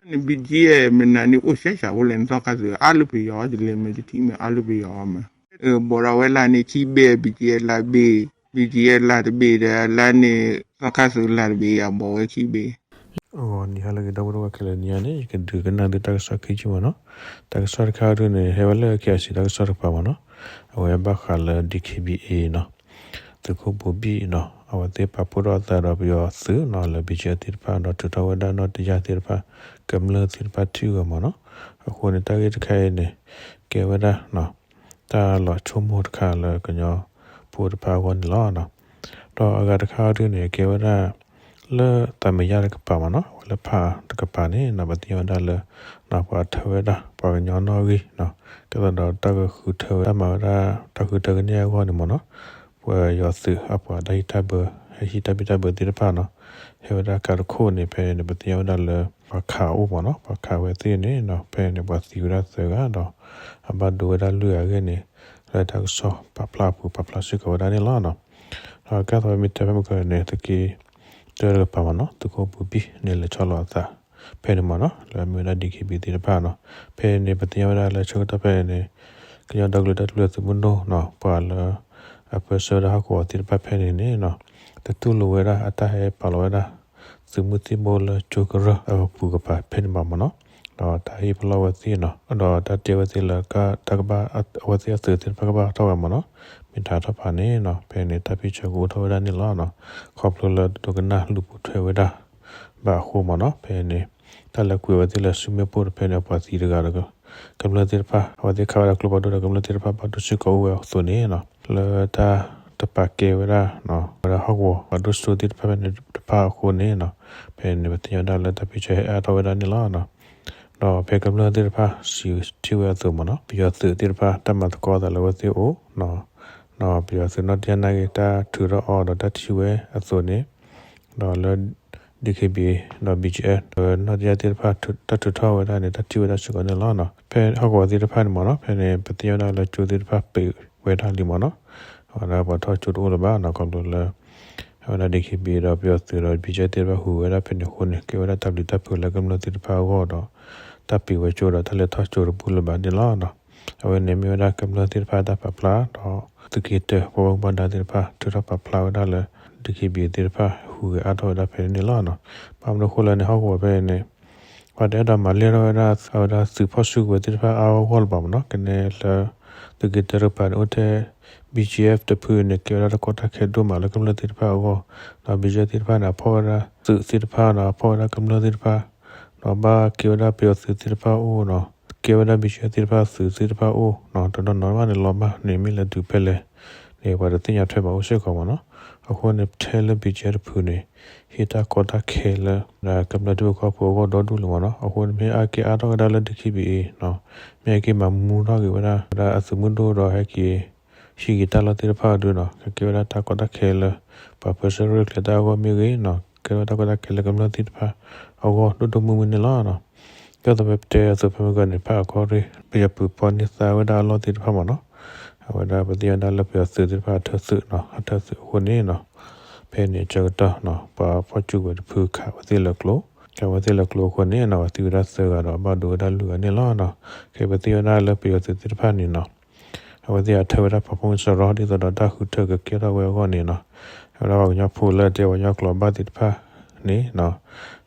န့ၣ် BGF မ့ၢ်နၤန့ၣ် အိၣ်စဲးစးဖိလဲၣ်န့ၣ် သီခါသုးအါလၢပယီၤ တလဲၤမ့ၢ်တထံၣ်မ့ၢ်အါလၢပယီၤမ့ၢ်, ဘီးဒီးဝဲလၢန့ၣ် ခံဘ့ၣ် BGF လၢဘ့ၣ်, BGF လၢတဘ့ၣ်ဒီးလၢန့ၣ် သီခါသုးလၢတဘ့ၣ် အဘီးဝဲခံဘ့ၣ်. အဂီၢ်နံၤဟါလၢအဂ့ၤ ဒီပုၢ်ဝဲၢ်ခဲလၢာ် နံၤအံၤန့ၣ် ယကဒုးကနၣ်သုတၢ်ကစီၣ်ခံဆံမ့ၢ်နီၤ. တၢ်ကစီၣ်တခါအံၤဒုန့ၣ် ဟဲဝဲလၢ KIC တၢ်ကစီၣ်တကပၤမ့ၢ်နီၤ. အဝဲဘၣ်ဃးလၢ DKBA နီၤ, သုးခိၣ်ဘိၤဘံၣ်နီၤ, အဝဲသ့ၣ်ပာ်ဖှိၣ်ထီၣ်အသးဒီးပယီၤသုးနီၤ လၢ BGF သ့ၣ်တဖၣ်ဒီးထုးထီၣ်ဝဲဒၣ်နီၢ်တယၢ်သ့ၣ်တဖၣ် ကမျၢၢ်သ့ၣ်တဖၣ်ထံၣ်ဂီၤမ့ၢ်နီၤ. အဃိန့ၣ် တၢ်ဂ့ၢ်တခါအံၤန့ၣ် ကဲဝဲဒၣ် တၢ်လီၤဆိကမိၣ်တခါလၢကညီဖိတဖၣ်အဂီၢ်န့ၣ်လီၤ. ဒီးအဂၤတခါအံၤဒုန့ၣ် ကဲဝဲဒၣ် လၢသးမံယါတကပၤမ့ၢ်နီၤ, အဝဲလၢဖးတကပၤန့ၣ်နီၤ ပသ့ၣ်ညါဝဲဒၣ်လၢ ပှၤထၢဝဲဒၣ်ပှၤကညီနီၣ်ဂံၢ်နီၤ, ကဲသိးဒီးတၢ်ကဃုထၢဝဲဒၣ်မၤဝဲဒၣ် တၢ်ဃုထၢကန့ၢ်အဂီၢ်န့ၣ်မ့ၢ်နီၤ, ပယီၤသုးအပှၤတၢ်ဟံးတၢ်ဘၢ ဟဲဟံးတၢ်ဘံၣ်တၢ်ဘၢသ့ၣ်တဖၣ်နီၤ, ဟဲဝဲဒၣ်ကးတခိၣ်န့ၣ် ဖဲန့ၣ် ပသ့ၣ်ညါဝဲဒၣ်လၢ ပှၤခးအအိၣ်မ့ၢ်နီၤ, ပှၤခးဝဲသ့ၣ်န့ၣ်နီၤ ဖဲန့ၣ် ပှၤသံဝဲဒၣ်သၢဂၤဒီး အဘၣ်ဒိဝဲဒၣ်လွံၢ်ဂၤအဂ့ၢ်န့ၣ် လၢတၢ်ကစီၣ်ပာ်ဖျါအပူၤ ပာ်ဖျါစ့ၢ်ကီးဝဲဒၣ်န့ၣ်လီၤ. ဒီးကဲသိးမ့ၢ်တဲဖဲမုၢ်ကီၢ်န့ၣ် သုးက့တၢတကပၤမ့ၢ်နီၤ, သုးခိၣ်ဘိၤဘံၣ်န့ၣ် လဲၤဆီလီၤအသး ဖဲန့ၣ်မ့ၢ်နီၤ, လၢအမ့ၢ်ဝဲဒၣ် DKBA သ့ၣ်တဖၣ်နီၤ, ဖဲန့ၣ် ပသ့ၣ်ညါဝဲဒၣ်လၢဆၢကတီၢ်ဖဲန့ၣ် ကညီဒီကလုာ်တၢ်ထူၣ်ဖျဲးသုးမုၢ်ဒိၣ်နီၤ ပှၤလၢ အပၢဆှၢဝဲဒၣ်ဟီၣ်ကဝီၤသ့ၣ်တဖၣ်ဖဲန့ၣ်န့ၣ်နီၤ, တတူၢ်လိာ်ဝဲဒၣ်အတၢ်ဟဲပာ်လီၤဝဲဒၣ် သုးမုၢ်သံၣ်ဘိလၢကၠိကရၢၢ်အပူၤကပၤဖဲန့ၣ်ဘၣ်မ့ၢ်နီၤ, ဒီးတၢ်ဟ့ၣ်ပလီၢ်ဝဲသ့ၣ်နီၤ, ဒီးတၢ်တဲဝဲသ့ၣ်လၢ တၢ်ကဘၣ် အဝဲသ့ၣ်အသုးသ့ၣ်တဖၣ်ကဘၣ်ထီၣ်ဝဲမ့ၢ်နီၤ, မ့ၢ်တၢ်ထီၣ်ဖးန့ၣ်နီၤ ဖဲန့ၣ် တၢ်ဖံးဆၢကအိၣ်ထီၣ်ဝဲဒၣ်န့ၣ်လီၤနီၤ, ခီဖျိလၢတဒိကနၣ်လူၤပိာ်ထွဲဝဲဒၣ် ဘၣ်အဃိမ့ၢ်နီၤ, ဖဲန့ၣ် တၢ်လဲၤကွံာ်ဝဲသ့ၣ်လၢစုမ့ၣ်ပိၢ်တဖဲန့ၣ် အပှၤသံတဂၤဒီး ကမျၢၢ်သ့ၣ်တဖၣ် အဝဲသ့ၣ်ခးဝဲဒၣ်ကျိဖးဒိၣ်ဒီးကမျၢၢ်သ့ၣ်တဖၣ်ဘၣ်ဒိစ့ၢ်ကီးအိၣ်ဝဲအသိးန့ၣ်နီၤ, လၢတၢ်တပာ်ကဲဝဲဒၣ် ဝဲဒၣ်ဟီၣ်ကဝီၤပှၤဒိၣ်စိသ့ၣ်တဖၣ်ဖဲန့ၣ်တဖၣ်အဃိန့ၣ်နီၤ, ဖဲန့ၣ် ပသ့ၣ်ညါဝဲဒၣ်လၢတၢ်ဖံးဆၢဟဲအါထီၣ်ဝဲဒၣ်န့ၣ်လီၤနီၤ, ဒီးဖဲကမျၢၢ်သ့ၣ်တဖၣ်စံးထံၣ်ဝဲအသိးမ့ၢ်နီၤ, ပယီၤသုးသ့ၣ်တဖၣ်တၢ်မၤသကိးအသးလၢအဝဲသ့ၣ်အအိၣ် ပယီၤသုးနီၢ်တယၢ်နာ်က့ၤ တၢ်ထုးထီၣ်အီၤဒီးတၢ်ထံၣ်ဝဲအသိးန့ၣ်, ဒီးလၢ DKBA ဒီး BGF ဒီးနီၢ်တယၢ်သ့ၣ်တဖၣ် တၢ်ထုးထီၣ်ဝဲဒၣ်န့ၣ် တၢ်ထံၣ်ဝဲဒၣ်စ့ၢ်ကီးန့ၣ်လီၤ. ဖဲဟီၣ်ကဝီၤသ့ၣ်တဖၣ်န့ၣ်မ့ၢ်နီၤ ဖဲန့ၣ် ပသ့ၣ်ညါဝဲဒၣ်လၢကၠိသ့ၣ်တဖၣ်ပံာ်ဝဲဒၣ်လံမ့ၢ်နီၤ, အဝဲဒၣ်ပှၤထီၣ်ကၠိတအိၣ်လၢၤဘၣ်နီၤ ခီဖျိလၢ အဝဲဒၣ် DKBA ဒီးပယီၤသုးဒီး BGF သ့ၣ်တဖၣ်ဟူးဝဲဒၣ်ဖဲန့ၣ်အဃိန့ၣ် ကဲဝဲဒၣ်တၢ်ဘျုးတၢ်ဖှိၣ်လၢကမျၢၢ်သ့ၣ်တဖၣ်အဂီၢ်ဒီး တၢ်ပံာ်ဝဲကၠိဒီးတၢ်လဲၤထီၣ်ကၠိတဘူၣ်လၢၤဘၣ်န့ၣ်လီၤ. အဝဲန့ၣ်မ့ၢ်ဝဲဒၣ်ကမျၢၢ်သ့ၣ်တဖၣ်တၢ်ပာ်ဖျါဒီး သုးက့တၢ ပှၤဘၣ်မူဘၣ်ဒါသ့ၣ်တဖၣ် ထုးထီၣ်ပာ်ဖျါဝဲဒၣ်လၢ DKBA သ့ၣ်တဖၣ်ဟူးဂဲၤအါထီၣ်ဝဲဒၣ်ဖဲန့ၣ်န့ၣ်လီၤ. ဘၣ်မနုၤအဃိလဲၣ်န့ၣ် ဟီၣ်ကဝီၤဖဲန့ၣ် ပှၤတအဲၣ်ဒိးမၤလဲၢ်ထီၣ်ဝဲဒၣ် အဝဲဒၣ်သုးဖီၣ်စုကဝဲၤသ့ၣ်တဖၣ်အါအါဂီၢ်ဂီၢ်လၢၤဘၣ်မ့ၢ်နီၤ, ကနဲလၢ သုးက့တၢတကပၤန့ၣ် အိၣ်ထဲ BGF တဖုန့ၣ် ကဲဝဲဒၣ်တၢ်ကီတၢ်ခဲဒိၣ်မးလၢကမျၢၢ်သ့ၣ်တဖၣ်အဂီၢ်, ဒီး BGF သ့ၣ်တဖၣ်န့ၣ် အဖီၣ်ဝဲဒၣ်သုးသ့ၣ်တဖၣ်ဒီး အဖီၣ်ဝဲဒၣ်ကမျၢၢ်သ့ၣ်တဖၣ်, ဒီးဘၣ်ကဲဝဲဒၣ်ပယီၤသုးသ့ၣ်တဖၣ်အအိၣ်နီၤ, ကဲဝဲဒၣ် BGF သ့ၣ်တဖၣ်သုးသ့ၣ်တဖၣ်အအိၣ်နီၤ, တနီၤနီၤဘၣ်န့ၣ်လီၤမၢ်န့ၣ် မ့ၢ်လဲၤတုၤဖဲလဲၣ်န့ၣ် ပှၤတသ့ၣ်ညါထွဲဘၣ်အိၣ်စ့ၢ်ကီးမ့ၢ်နီၤ. အဃိန့ၣ် ထဲလၢ BGF တဖုန့ၣ် ဟ့ၣ်တၢ်ကီတၢ်ခဲလၢ ကမျၢၢ်ထံဖိကီၢ်ဖိအဂီၢ်ဒီဒူၣ်လံမ့ၢ်နီၤ. အဃိန့ၣ် မ့ၢ်အါက့ၤအါထီၣ်ကဒါလၢ DKBA နီၤ, မ့ၢ်အါက့ၤမၤမူထီၣ်က့ၤဝဲဒၣ် ဝဲဒၣ်အသုးမုၢ်ဒိၣ်ဒီးဟဲက့ၤ ဟံးက့ၤတၢ်လီၢ်သ့ၣ်တဖၣ်အဒုနီၤ, ကကဲဝဲဒၣ်တၢ်ကီတၢ်ခဲလၢ ပှၤပၢဆှၢရဲၣ်ကျဲၤတၢ်အဂီၢ်မ့ၢ်ဂ့ၤနီၤ, ကဲဝဲဒၣ်တၢ်ကီတၢ်ခဲလၢကမျၢၢ်သ့ၣ်တဖၣ်အဂီၢ်ဒိၣ်ဒိၣ်မုၢ်မုၢ်န့ၣ်လီၤ. ကဲသိးပတဲအသိးဖဲမုၢ်ဂီၤန့ၣ် ဖးအီၤခီရ့ၣ် ပယီၤပူၤပီၢ်န့ၢ်သါဝဲဒၣ်အလီၢ်သ့ၣ်တဖၣ်မ့ၢ်နီၤ, အဝဲဒၣ်ပသ့ၣ်ညါဝဲဒၣ်လၢပယီၤသုးသ့ၣ်တဖၣ်အထၢသုးနီၤ, အထၢသုးအဃိန့ၣ်နီၤ, ဖဲန့ၣ်အဆၢကတီၢ်နီၤ ပှၤဖီၣ်စုကဝဲၤတဖုခးဝဲသ့ၣ်လၢကျိ, ခးဝဲသ့ၣ်လၢကျိအဃိန့ၣ်နီၤ ပှၤသံဝဲဒၣ်သၢဂၤဒီး ဘၣ်ဒိဝဲဒၣ်လွံၢ်ဂၤန့ၣ်လီၤ. ကဲပသ့ၣ်ညါဝဲဒၣ်လၢပယီၤသုးသ့ၣ်တဖၣ်န့ၣ်နီၤ အဝဲသ့ၣ်အထၢဝဲဒၣ်ပှၤဖီၣ်မုၢ်စရီ ဒ်သိးဒီးတၢ်ဃုထၢကကဲထီၣ်ဝဲအဂီၢ်န့ၣ်နီၤ, အဝဲဒၣ်ပှၤကညီဖိလၢအတဲပှၤကညီကျိာ်ဘၣ်သ့ၣ်တဖၣ်န့ၣ်နီၤ,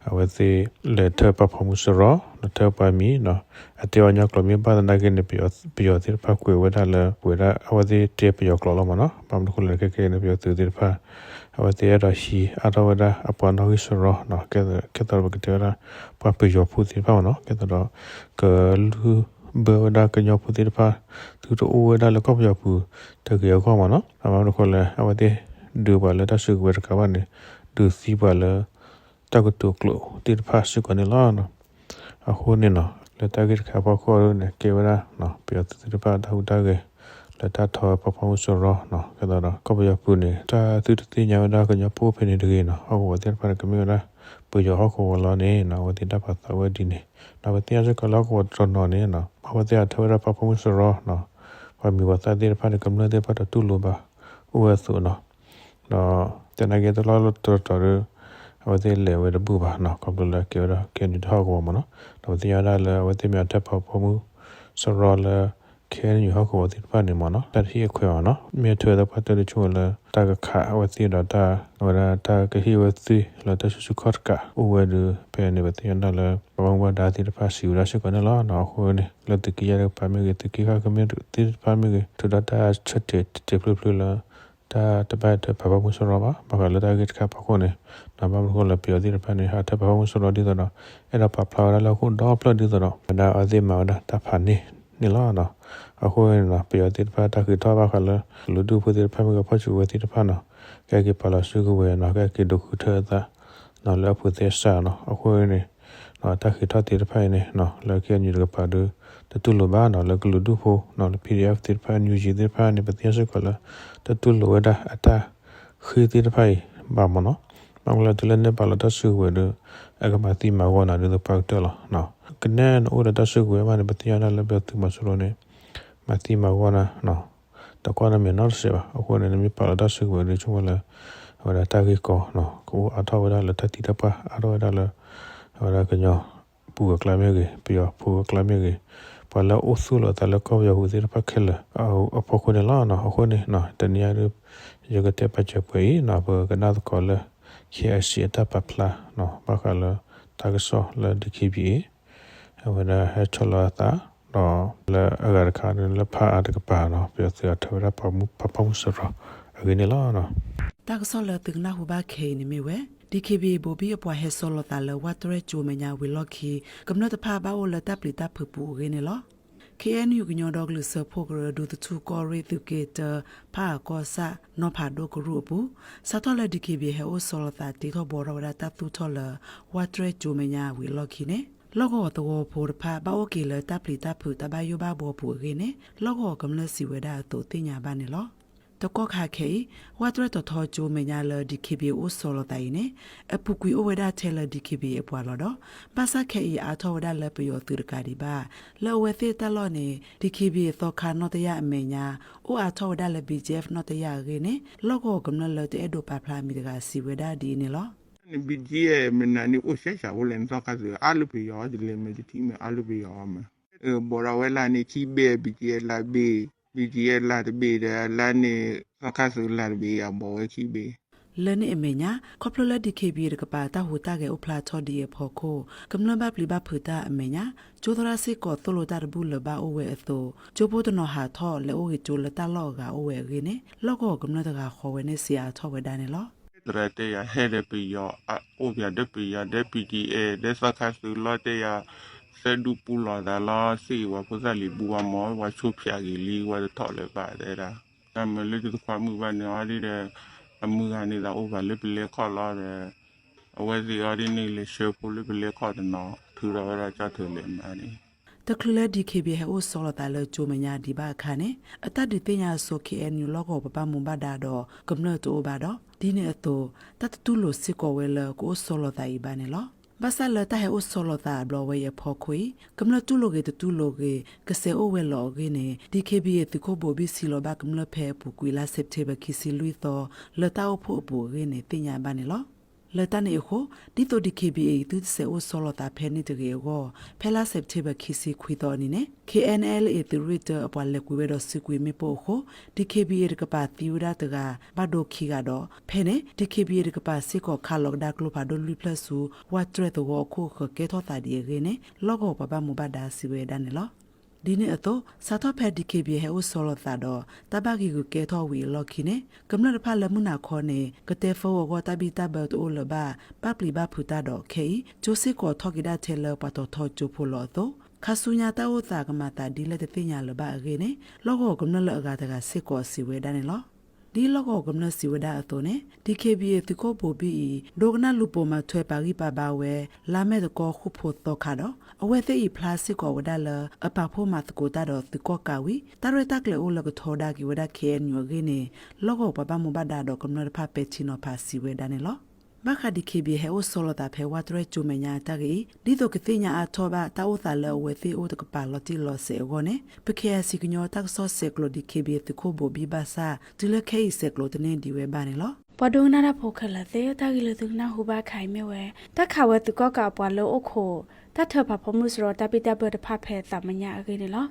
အဝဲသ့ၣ်လဲၤထၢပှၤဖီၣ်မုၢ်စရီ ဒီးထၢပှၤမံၤနီၤ, အတဲပှၤကညီကျိာ်မ့ၢ်ဘၣ်သနာ်က့န့ၣ် ပယီၤသ့ၣ်တဖၣ်ကွဲးဝဲဒၣ်လၢ ကွဲးဒၣ်အဝဲသ့ၣ်တဲပယီၤကျိာ်လီၤမ့ၢ်နီၤ. ဘၣ်မနုၤအဃိလဲၣ် ခဲကဲန့ၣ် ပယီၤသုးသ့ၣ်တဖၣ် အဝဲသ့ၣ်အဲၣ်ဒိးဟံးအါထီၣ်ဝဲဒၣ်အပှၤနီၣ်ဂံၢ်စရီနီၤ, ကဲသိးဒီးပကတဲဝဲဒၣ် ပှၤပယီၤဖိသ့ၣ်တဖၣ်မ့ၢ်နီၤ, ကဲသိးဒီး ကလုၢ်ဘၢဝဲဒၣ်ကညီဖိသ့ၣ်တဖၣ် သုတအိၣ်ဝဲဒၣ်လၢကီၢ်ပယီၤပူၤတဂ့ၤအဂီၢ်မ့ၢ်နီၤ. ဘၣ်မနုၤအဃိလဲၣ် အဝဲသ့ၣ်ဒုးပှၤလၢတၢ်စုကဝဲၤတကးဘၣ်န့ၣ် ဒုးသံပှၤလၢ တၢ်ကတိၤကျိာ်သ့ၣ်တဖၣ်စ့ၢ်ကီးန့ၣ်လီၤ. အဃိန့ၣ်နီၤ လၢတၢ်ဂ့ၢ်တခါအဖီခိၣ်ဒ်န့ၣ် ကဲဝဲဒၣ် ပယီၤသုးသ့ၣ်တဖၣ်တၢ်ဟူးတၢ်ဂဲၤ လၢတၢ်ထီပှၤဖီၣ်မုၢ်စရီနီၤ, ကဲသိးဒီး ကီၢ်ပယီၤပူၤန့ၣ် တၢ်သုတသ့ၣ်ညါဝဲဒၣ်ကညီဖိဖဲန့ၣ်တဂ့ၤနီၤ, ဟီၣ်ကဝီၤသ့ၣ်တဖၣ်န့ၣ် ကမ့ၢ်ဝဲဒၣ် ပယီၤဟီၣ်ကဝီၤလီၤန့ၣ်နီၤ, အဝဲသ့ၣ်တၢ်ပာ်သးဝဲဒ်န့ၣ်နီၤ, ပသ့ၣ်ညါစ့ၢ်ကီးလၢဟီၣ်ကဝီၤတနီၤနီၤန့ၣ်နီၤ အဝဲသ့ၣ်အထၢဝဲဒၣ်ပှၤဖီၣ်မုၢ်စရီနီၤ, ပှၤမံၤပှၤသၣ်သ့ၣ်တဖၣ်န့ၣ် ကမျၢၢ်သ့ၣ်တဖၣ်တတူၢ်လိာ်ဘၣ် အိၣ်ဝဲအသိးနီၤ, ဒီး သနာ်က့တလီၢ်လၢတတီၤဒီး အဝဲသ့ၣ်လဲၤဝဲတဘူၣ်ဘၣ်နီၤ, ခီဖျိလၢကဲဝဲဒၣ် KNU တၢ်ဟီၣ်ကဝီၤမ့ၢ်နီၤ. ဒီးပသ့ၣ်ညါဒၣ်လၢအဝဲသ့ၣ်မ့ၢ်အထၢၣ်ဖီဖိမုၣ်စရီလၢ KNU ဟီၣ်ကဝီၤသ့ၣ်တဖၣ်န့ၣ်မ့ၢ်နီၤ, တၢ်တဟ့ၣ်အခွဲးဘၣ်နီၤ. မ့ၢ်အထုးသပှၢ်တၢၢ်တဆိဝဲလၢ တၢ်ကခးအဝဲသ့ၣ်ဒီးတၢ် အဝဲဒၣ်တၢ်ကဟ့ၣ်ဝဲသ့ၣ်လၢတၢ်စုဆူၣ်ခီၣ်တကးအိၣ်ဝဲဒီး ဖဲန့ၣ် ပသ့ၣ်ညါဒၣ်လၢ ပှၤဘၣ်မူဘၣ်ဒါသ့ၣ်တဖၣ်စံးဝဲဒၣ်စ့ၢ်ကီးန့ၣ်လီၤ. အဃိန့ၣ် လၢသုးက့ယဲၢ်တကပၤမ့ၢ်ဂ့ၤ, သုးက့ဃၣ်ကမ့ၢ်သ့ၣ်တဖၣ်မ့ၢ်ဂ့ၤ, ထုးဒီးတၢ်ဆၢတဲာ်တဲာ်ဖျုးဖျုးလၢ တၢ်တဘၣ်ထွဲဖးဘၣ်မုၢ်စရီဘၣ်. ဘၣ်ဃးလၢတၢ်ဂ့ၢ်တခါအဖီခိၣ်န့ၣ် ဘၣ်မနုၤအဃိလၢပယီၤသ့ၣ်တဖၣ်န့ၣ် ဟးထၢၣ်ဖးဘၣ်မုၢ်စရီဒ်သိးဒီး အဲၣ်ဒိးပာ်ဖျါဝဲဒၣ်လၢဟီၣ်ခိၣ်ဒီဖျၢၣ်ဒ်သိးဒီး ဝဲဒၣ်အဝဲသ့ၣ်မၤဝဲဒၣ်တၢ်ဖးန့ၢ်န့ၣ်လီၤ. အဃိန့ၣ် ပယီၤသ့ၣ်တဖၣ်တၢ်ဃ့ထီၣ်ဘၣ်ဃးလၢ ကလုာ်ဒူၣ်ဖိသ့ၣ်တဖၣ်မ့ၢ်ဂ့ၤ ဖီၣ်စုကဝဲၤသ့ၣ်တဖၣ်နီၤ, ကဲက့ၤပာ်လီၤစုကဝဲၤနီၤ, ကဲက့ၤဒိးဃုထၢအသး လၢအဖိသ့ၣ်အစၢ်နီၤ. အဃိန့ၣ် တၢ်ဃ့ထီၣ်သ့ၣ်တဖၣ်အံၤန့ၣ် လၢ KNU တကပၤဒီး တတူၢ်လိာ်ဘၣ်နီၤ, လၢကလုာ်ဒူၣ်ဖိနီၤ, လၢ PDF သ့ၣ်တဖၣ် NUG သ့ၣ်တဖၣ်န့ၣ် ပသ့ၣ်ညါစ့ၢ်ကီးလၢ တတူၢ်လိာ်ဝဲဒၣ်အတၢ်ဃ့သ့ၣ်တဖၣ်အံၤဘၣ်မ့ၢ်နီၤ. ဘၣ်မနုၤလဲၣ် တုၤလၢနပာ်လီၤတၢ်စုကဝဲၤဒီး အကမၤသံမၤဂီၢ်နၤဒ်သိးပှၤကတၢၢ်လီၤ. ကနဲနအိၣ်ဒီးတၢ်စုကဝဲၤမးန့ၣ် ပသ့ၣ်ညါဒၣ်လၢပယီၤသုးမီၤစိရိၤန့ၣ် မၤသံမၤဂီၢ်နၤ တကွၢ်နမဲာ်နီတစဲးဘၣ်. အဃိန့ၣ် နမ့ၢ်ပာ်လီၤတၢ်စုကဝဲၤဒီး ဆိကမိၣ်လၢ အဝဲဒၣ်တၢ်ဂ့ၢ်ကီ ကအိၣ်အါထီၣ်ဝဲဒၣ်လၢတၢ်သံတၢ်ပှၢ် အါထီၣ်ဝဲဒၣ်လၢ အဝဲဒၣ်ကညီပူၤအကျါမ့ၢ်ဂ့ၤ, ပယီၤဖိအကျါမ့ၢ်ဂ့ၤ, ပှၤလၢအအိၣ်သူၣ်လီၤအသးလၢကီၢ်ပယီၤပူၤသ့ၣ်တဖၣ်ခဲလၢာ်အဖီခိၣ်န့ၣ်လီၤ. အဃိန့ၣ် တနံၤအံၤဒ် ယကတဲပာ်စၢၤပှဲၤအံၤနီၤ, ပကနၣ်သကိးလၢ KIC အတၢ်ပာ်ဖျါ ဘၣ်ဃးလၢတၢ်ကစီၣ်လၢ DKBA အဝဲဒၣ်ဟဲဆီၣ်လီၤအသး ဒီးလၢအဂၤတခါန့ၣ် လၢဖးအါတကပၤနီၤ ပယီၤသုးအထၢဝဲဒၣ်ပှၤဖးဘၣ်မုၢ်စရီအဂ့ၢ်န့ၣ်လီၤ. တၢ်ကစီၣ်လၢသုကနၢ်ဟူဘၣ်ခဲအံၤန့ၣ်မ့ၢ်ဝဲ DKBA ဘိးဘံၣ်အပှၤဟဲဆီၣ်လီၤသးလၢ ဝၣ်တရဲၣ်ကၠိမဲာ်ညါဝံၤလီၢ်ခံ ကမျၢၢ်တဖၣ်ဘၣ်အိၣ်လၢတၢ်ပျံၤတၢ်ဖုးပူၤအဂ့ၢ်န့ၣ်လီၤ. KNU ကညီဒီကလုာ်စၢဖှိၣ်ကရၢ ဒူသထူၣ်ကီၢ်ရ့ၣ်သုးက့တၢ ဖးအၣ်ကီၢ်ဆၣ် နီၢ်ဖးဒိၣ်ကရူၢ်အပူၤ စးထီၣ်လၢ DKBA ဟဲအိၣ်ဆီၣ်လီၤသး တ့ထီၣ်ဘှီထီၣ်ဝဲဒၣ်တၢ်သူၣ်ထီၣ်လၢ ဝၣ်တရဲၣ်ကၠိမဲာ်ညါဝံၤအလီၢ်ခံန့ၣ် လီၢ်ကဝီၤသဝီဖိတဖၣ် ဘၣ်အိၣ်က့ၤလၢတၢ်ပျံၤတၢ်ဖုးတၢ်ဘၣ်ယိၣ်ဘၣ်ဘှီပူၤအဂ့ၢ်န့ၣ် လီၢ်ကဝီၤကမျၢၢ်စံးဝဲဒၣ်အသိးသ့ၣ်ညါဘၣ်န့ၣ်လီၤ. တကီၢ်ခါခဲအံၤ ဝၣ်တရဲၣ်တီၤထီကၠိမဲာ်ညါလၢ DKBA အိၣ်ဆီၣ်လီၤသးအံၤန့ၣ် အပူၤကွံာ်အိၣ်ဝဲဒၣ်ထဲလၢ DKBA အပှၤလီၤဒီး ဘၣ်ဆၣ်ခဲအံၤအါထီၣ်ဝဲဒၣ်လၢပယီၤသုးတကးဒံးဘၣ် လၢအဝဲသ့ၣ်တၢ်လီၢ်န့ၣ် DKBA သီခါနီၣ်တယာ်အမဲာ်ညါ အိၣ်အါထီၣ်ဝဲဒၣ်လၢ BGF နီၣ်တယာ်အဂ့ၢ်န့ၣ် လီၢ်ကဝီၤကမျၢၢ်လၢတအဲၣ်ဒိးပာ်ဖျါအမံၤတဂၤစံးဝဲဒၣ်ဒ်အံၤန့ၣ်လီၤ. န့ၣ် BGF မ့ၢ်နၤန့ၣ် အိၣ်စဲးစးအိၣ်လဲၣ်န့ၣ် သီခါသုးအါလၢပယီၤ ယလဲၤမ့ၢ်တထံၣ်မ့ၢ်အါလၢပယီၤအီၤမ့ၢ် ဘီးဒီးဝဲလၢန့ၣ် ခံဘ့ၣ် BGF လၢဘ့ၣ် BGF လၢတဘ့ၣ်ဒီး လၢန့ၣ် သီခါသုးလၢတဘ့ၣ် အဘီးဝဲခံဘ့ၣ် လၢန့ၣ်အမဲာ်ညါ ခီဖျိလၢ DKBA တကပၤတၢ်ဟူးတၢ်ဂဲၤအိၣ်ဖျါထီၣ်ဒံးအဖီခိၣ် ကမျၢၢ်ဘၣ်ပျံၤဘၣ်ဖုးတၢ်အမဲာ်ညါ ကၠိသရၣ်စ့ၢ်ကီးသိၣ်လိတၢ်တဘူၣ်လၢၤဘၣ်အိၣ်ဝဲအသိး ကၠိဖိတနီၤဟးထီၣ်လဲၤအိၣ်ဂ့ၤကၠိလၢတၢ်လီၢ်အဂၤအိၣ်ဝဲအဂ့ၢ်န့ၣ် လီၢ်ကဝီၤကမျၢၢ်တဂၤဃီဝဲန့ၣ်စံးအါထီၣ်ဝဲဒၣ်န့ၣ်လီၤ. သရၣ်တဲယၤ ဟဲဒီးပယီၤ အိၣ်ပယီၤဒီးပယီၤဒီး BGF ဒီးသီခါသုးလီၤတဲယၤ သၢဒူပူလီၤသးလီၤ စ့ၢ်ကီးပှၤဖိသၣ်လံၤဘူဝါမီၢ် ပှၤဆိဖၠးဂ့ၤလံ ပှၤတထီၣ်လၢၤဘၣ်တဲဒၣ် တၢ်မၤလၢတသခွါမုၣ်ဘၣ်န့ၣ်အီၤဒ်ဒီး အမုၢ်ဂၤန့ၣ်သးအိၣ်ဘၣ်လၢပလဲခီၣ်လီၤဒီး အဝဲသ့ၣ်အီၤဒ်န့ၣ်လဲၤဆှၢဖိလၢပလဲခီၣ်တနီၤ ထုးထီၣ်ဝဲဒၣ်ကၠီၣ်ထၢၣ်လဲၤမၤန့ၣ် တချုးလၢ DKBA ဟဲအိၣ်ဆီလီၤသးလၢကၠိမဲာ်ညါဒံးဘၣ်အခါန့ၣ် အတၢ်ဒုးသ့ၣ်ညါအစိၤ KNU လီၢ်ကဝီၤပှၤဘၣ်မူဘၣ်ဒါဒီးကမျၢၢ်တအိၣ်ဘၣ်ဒီး ဒ်န့ၣ်အသိး တၢ်တတူၢ်လိာ်စ့ၢ်ကီးဝဲလၢကအိၣ်ဆီလီၤသးအံၤဘၣ်န့ၣ်လီၤ. ဘၣ်ဆၣ်လၢတၢ်ဟဲအိၣ်ဆီလီၤသးအဘျီဝဲအံၤအဖီခိၣ်အံၤ ကမျၢၢ်တူၢ်လိာ်ဂ့ၤတတူၢ်လိာ်ဂ့ၤ ကစဲးအိၣ်ဝဲလီၤအဂ့ၢ်န့ၣ် DKBA သုးခိၣ်ဘိးဘံၣ်စံးလီၤဘၣ်ကမျၢၢ်ဖဲအပူၤကွံာ်လါစဲးပထ့ဘၢၣ်ခံဆံလွံၢ်သီ လၢတၢ်အိၣ်ဖှိၣ်အပူၤအဂ့ၢ်န့ၣ် သ့ၣ်ညါဘၣ်န့ၣ်လီၤ. လၢတၢ်န့ၣ်အဃိ ဒ်သိး DKBA အံၤ သုတစဲးအိၣ်ဆီလီၤသးဖဲန့ၣ်တဂ့ၤအဂီၢ် ဖဲလါစဲးပထ့ဘၢၣ် ခံဆံခွံသီအနံၤန့ၣ် KNLA သုးရ့ၣ်တၢအပှၤလဲၤကွံာ်ဝဲဒီးစုကွံာ်မ့ၣ်ပိၢ်အဃိ DKBA တကပၤသံဝဲဒၣ်တဂၤ ဘၣ်ဒိခံဂၤဒီး ဖဲန့ၣ် DKBA တကပၤစ့ၢ်ကီးခးလီၤကဒါကျိဖးဒိၣ်လွံၢ်ဖျၢၣ်ဆူ ဝၣ်တရဲၣ်သဝီအခိၣ်အဃၢၤကဲထီၣ်သးဒံးအဂ့ၢ်န့ၣ် လီၢ်ကဝီၤပှၤဘၣ်မူဘၣ်ဒါစံးဝဲဒၣ်န့ၣ်လီၤ. ဒ်န့ၣ်အသိး စးထီၣ်ဖဲ DKBA ဟဲအိၣ်ဆီလီၤသးဒီး တၢ်ဘၣ်ဂံာ်ဂုာ်ကဲထီၣ်ဝံၤအလီၢ်ခံန့ၣ် ကမျၢၢ်တဖၣ်လၢမုၢ်နၤခီန့ၣ် ကတဲဖၢအဂီၢ်တၢ်ဘံၣ်တၢ်ဘၢတအိၣ်လၢၤဘၣ် ဘၣ်ပျံၤဘၣ်ဖုးတၢ်ဒီး ခဲအံၤ ကၠိစ့ၢ်ကီးထီၣ်က့ၤဒၣ်ထဲလၢပှၤတီၤထီကၠိဖိလီၤအသိး ခါဆူညါတၢ်အိၣ်သးကမၤသးဒ်လဲၣ်တသ့ၣ်ညါလၢၤဘၣ်အဂ့ၢ်န့ၣ် လီၢ်ကဝီၤကမျၢၢ်လၢအဂၤတဂၤစ့ၢ်ကီးစံးဝဲဒၣ်န့ၣ်လီၤ. ဒ်လီၢ်ကဝီၤကမျၢၢ်စံးဝဲဒၣ်အသိးန့ၣ် DKBA သုးခိၣ်ဘိးဘံၣ်အံၤ ဒိကနၣ်လူၤပိာ်မၤထွဲပာ်ဂံၢ်ပာ်ဘါဝဲ လါမဲာ်သကိးဃိၣ်ဖိသီခါဒီး အဝဲသ့ၣ်အံၤဖျါစ့ၢ်ကီးဝဲဒၣ်လၢ အပာ်ဖှိၣ်မၤသကိးတၢ်ဒီးသုးကီၣ်ကးဝံၤ တၢ်ရဲၣ်တၢ်ကျဲၤအိၣ်လၢကထီဒါက့ၤဝဲဒၣ် KNU အဂ့ၢ်န့ၣ် လီၢ်ကဝီၤပှၤဘၣ်မူဘၣ်ဒါဒီးကမျၢၢ်တဖၣ်ပဲာ်ထံနီၤဖးစံးဝဲဒၣ်န့ၣ်လီၤ. ဘၣ်ဃး DKBA ဟဲအိၣ်ဆီလီၤသးဖဲဝၣ်တရဲၣ်ကၠိမဲာ်ညါအတၢ်ဂ့ၢ်အံၤ ဒ်သိးကသ့ၣ်ညါအါထီၣ်ဘၣ်တၢ်အိၣ်သးလၢအဝဲသ့ၣ်အိၣ်တကပၤလီၤတံၢ်လီၤဆဲးအဂီၢ်န့ၣ် ပ KIC ကညီတၢ်ကစီၣ်ဆဲးကျိး DKBA သုးခိၣ်ဘိးဘံၣ်ဘၣ်ဆၣ် တုၤလၢခဲအံၤဆဲးကျိးတန့ၢ်ဒံးဝဲဘၣ်န့ၣ်လီၤ. ပှၤဒိကနၣ်တၢ်ဖိခဲလၢာ်သ့ၣ်, တၢ်ဂ့ၢ်လၢသုကနၢ်ဟူဘၣ်ခါအံၤမ့ၢ်ဝဲ တၢ်ခးဝဲသုးကီၣ်ကးအပှၤလၢအိၣ်ခိး တၢ်ထၢဖးဖီမုၢ်စရီတၢ်ဘံၣ်တၢ်ဘၢတဖၣ်ဖဲသးမညၣ်အဂ့ၢ်န့ၣ်လီၤ.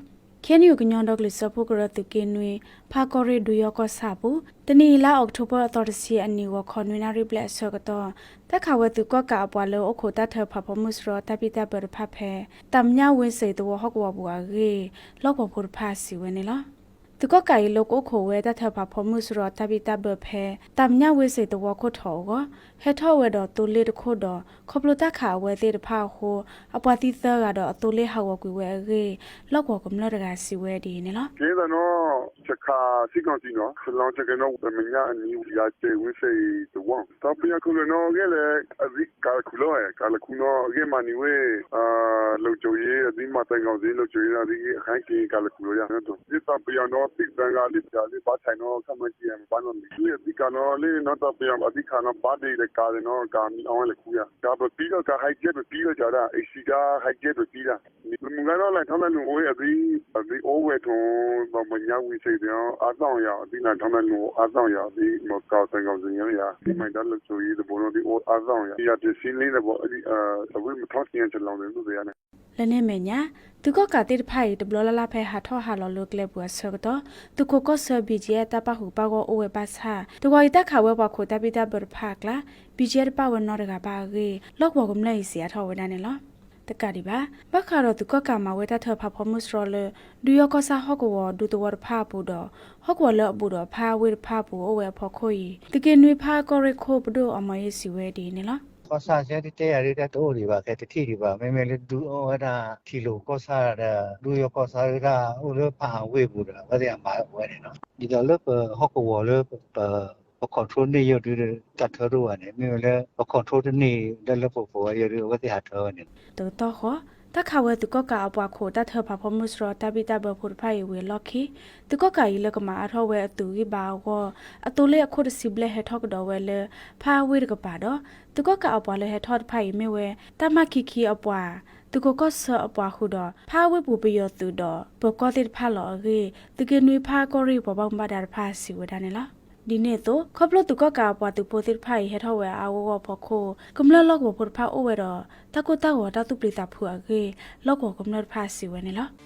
ခ့ၣ်အဲၣ်ယူၣ် ကညီဒီကလုာ်စၢဖှိၣ်ကရၢသုးက့နွံ ဖါကီၢ်ရ့ၣ်ဒူယီၢ်ကီၢ်ဆၣ်အပူၤ တနံၤအံၤလါအီးကထိဘၢၣ်အသီတဆံအနံၤ ဂီၤခီနွံနၣ်ရံၣ်ဘျဲၣ်အဆၢကတီၢ် တၢ်ခးဝဲသုးကီၣ်ကးအပှၤလၢအိၣ်ခိးတၢ်ထၢဖးဖီမုၢ်စရီတၢ်ဘံၣ်တၢ်ဘၢတဖၣ်ဖဲ သးမညၣ်ဝ့စ့းသဝီဟီၣ်ကဝီၤပူၤအဂ့ၢ် လီၢ်ကဝီၤဖိတဖၣ်စံးဝဲန့ၣ်လီၤ. သုးကီၣ်ကးအံၤလၢကအိၣ်ခိးဝဲတၢ်ထၢဖးဖီမုၢ်စရီတၢ်ဘံၣ်တၢ်ဘၢဖဲ သးမညၣ်ဝ့စ့းသဝီခိၣ်ထီးအဂီၢ် ဟဲထီၣ်ဝဲဒီးသိလ့ၣ်တခိၣ်ဒီး ခီဖျိတၢ်ခးအဝဲသ့ၣ်တဖၣ်အဃိ အပှၤသံသၢဂၤဒီးအသိလ့ၣ်ဟးဂီၤကွံာ်ဝဲအဂ့ၢ် လီၢ်ကဝီၤကမျၢၢ်တဂၤစံးဝဲဒ်အံၤန့ၣ်လီၤ. ကဲသးနီၢ် ဆခး စစ်ကောင်စီနီၤ စလီၤဆကဲနီၢ် သးမညၣ်အနံၤ ယၤစဲးဝ့စ့းသဝီ တၢ်ပယီၤခိၣ်လၢနီၢ်ဂဲၢ်လၢ အသုကးလၢခူလီၤဝဲ ကးလၢခူနီၢ် အဂ့ၢ်မၤနံၤဝဲ လုံခြုံရေး အသုမၤသဲကီးသ့ လုံခြုံရေး အသုဟဲက့ၤကးလၢခူလီၤယၤ ဒ်သိးပယီၤနီၢ် သ့ၣ်သၢဂၤလၢပျၢၤလၢဘၣ်ဆဲးနီၢ် ခမကဘၣ်နီတမံၤ အသုကးနီၢ်လၢနီၢ်တၢ်ပယီၤ အသုကးနီၢ်ဘၣ်ဒ့ဒီးကးသ့ၣ်နီၢ် ကးမံၤအီဝဲလၢခူယၤ ကးပပံဒီးကးဟဲကဲပပံဒီးကးဒၣ် အ့ၣ်စံကါဟဲကဲပပံဒၣ် မုၢ်ဂၤနီၢ်လဲၤထီၣ်လဲၤနုာ်အိၣ်ဝဲ အသု အသုအိၣ်ဝဲထိး သးမညၣ်ဝ့စ့းသဝီ အါသီၣ်ယၤ အသုလဲၤထီၣ်လဲၤနုာ်အိၣ်အါသီၣ်ယၤ အသုမၤကးသဲကီးသ့ၣ်ညါယၤ အသုမၤတၢ်လၢကၠိၤယံၤတဘိနီၢ် အသုအိၣ်အါသီၣ်ယၤ ယၤတဆံလ့ၣ်တဘိ အဝဲမထီၣ်ဆံယၤစလီၤန့ၣ် ဒ်သိးယၤန့ၣ် လၢန့ၣ်အမဲာ်ညါ သုးကီၣ်ကးသ့ၣ်တဖၣ်အံၤ တဘျီလၢ်လၢ်ဖဲဟးထီၣ်ဟးလီၤလၢကျဲပူၤအဆၢကတီၢ် သုးခိးကီၢ်ဆၢ ဘံၣ်ကၠ့ တၢ်ပၣ်ဃုာ်ပၣ်ဂီၢ်အိၣ်ဝဲဘၣ်ဆၣ် တဝီအံၤတၢ်ခးဝဲပှၤခိးတၢ်ဘံၣ်တၢ်ဘၢတဖၣ်အကျါ ဘံၣ်ကၠ့တပၣ်ဝဲနီတဂၤဘၣ်အဂ့ၢ် လီၢ်ကဝီၤကမျၢၢ်အံၤစံးအါထီၣ်ဝဲဒၣ်န့ၣ်လီၤ. တကးဒံးဘၣ် ဘၣ်ဃးဒီးသုးကီၣ်ကးမၤဝဲတၢ်ထၢဖးဖီမုၢ်စရီလၢ ဒူယီၢ်ကီၢ်ဆၣ်ဟီၣ်ကဝီၤဒူသဝီတဖၣ်အပူၤဒီး ဟီၣ်ကဝီၤလၢအဘူးဒီးဖါဝ့ၢ်တဖၣ်အပူၤအိၣ်ဝဲအဖီခိၣ်အံၤ သုးက့နွံဖါကီၢ်ရ့ၣ်ခိၣ်ပဒိၣ်အီမီၤယ့ၣ်စံးဝဲဒ်အံၤန့ၣ်လီၤ. ကီၢ်ဆၣ်စဲတတဲယၤဒ်တၢ်တအိၣ်ဒံးဘၣ် ခဲတထံၣ်ဒံးဘၣ် မ့မ့ၢ်လၢဒူအီၣ်ဝဲဒၣ်ထံလိာ်ကီၢ်ဆၣ်ဒီး ဒူယီၢ်ကီၢ်ဆၣ်ဒၣ်အိၣ်လၢဖါဝ့ၢ်ပူၤဒီး အဝဲသ့ၣ်အမၤဝဲန့ၣ်လီၤ. ဒ်သိးလၢပဟီၣ်ကဝီၤလၢ ပ control န့ၢ်ယိာ်ဒုးတၢ်ထၢတအိၣ်ဘၣ်န့ၣ် မ့မ့ၢ်လၢပ control တန့ၢ်လၢလၢပှဲၤပှဲၤဝဲယိာ်ဒုး အဝဲသ့ၣ်ဟးထၢဝဲန့ၣ်လီၤ. တကတီၢ်ဃီ တၢ်ခးဝဲသုးကီၣ်ကးအပှၤခိးတၢ်ထၢဖးဖီမုၢ်စရီတၢ်ဘံၣ်တၢ်ဘၢဖိတဖၣ်အံၤဝံၤအလီၢ်ခံ သုးကီၣ်ကးအံၤလၢကမၤအါထီၣ်ဝဲအသုးဂံၢ်ဘါအဂီၢ် အသိလ့ၣ်အခိၣ်တဆံဘျဲၣ်ဟဲထီၣ်ကဒီးဝဲလၢ ဖါဝ့ၢ်တကပၤဒီး သုးကီၣ်ကးအပှၤလၢဟဲထီၣ်တဖၣ်အံၤမ့ၢ်ဝဲ တၢ်မၤခံခံအပှၤ သုးခိးကီၢ်ဆၢအပှၤဃုာ်ဒီး ဖါဝ့ၢ်ပူၤပယီၤသုးဒီး ပၢၤကီၢ်သ့ၣ်တဖၣ်လီၤအဂ့ၢ် သုးက့နွံဖါကီၢ်ရ့ၣ်ပှၤဘၣ်မူဘၣ်ဒါတဖၣ်စံးဝဲဒၣ်န့ၣ်လီၤ. ဒ်န့ၣ်အသိး ခီဖျိသုးကီၣ်ကးအပှၤသုးဖိသ့ၣ်တဖၣ်အံၤဟဲထီၣ်ဝဲအါအါဂီၢ်ဂီၢ်အဖီခိၣ် ကမျၢၢ်လီၢ်ကဝီၤဖိတဖၣ်အိၣ်ဝဲဒီး တၢ်ကိၢ်တၢ်ဂီၤတၢ်သူၣ်ပျံၤသးဖုးအဂ့ၢ် လီၢ်ကဝီၤကမျၢၢ်တဖၣ်စံးဝဲန့ၣ်လီၤ.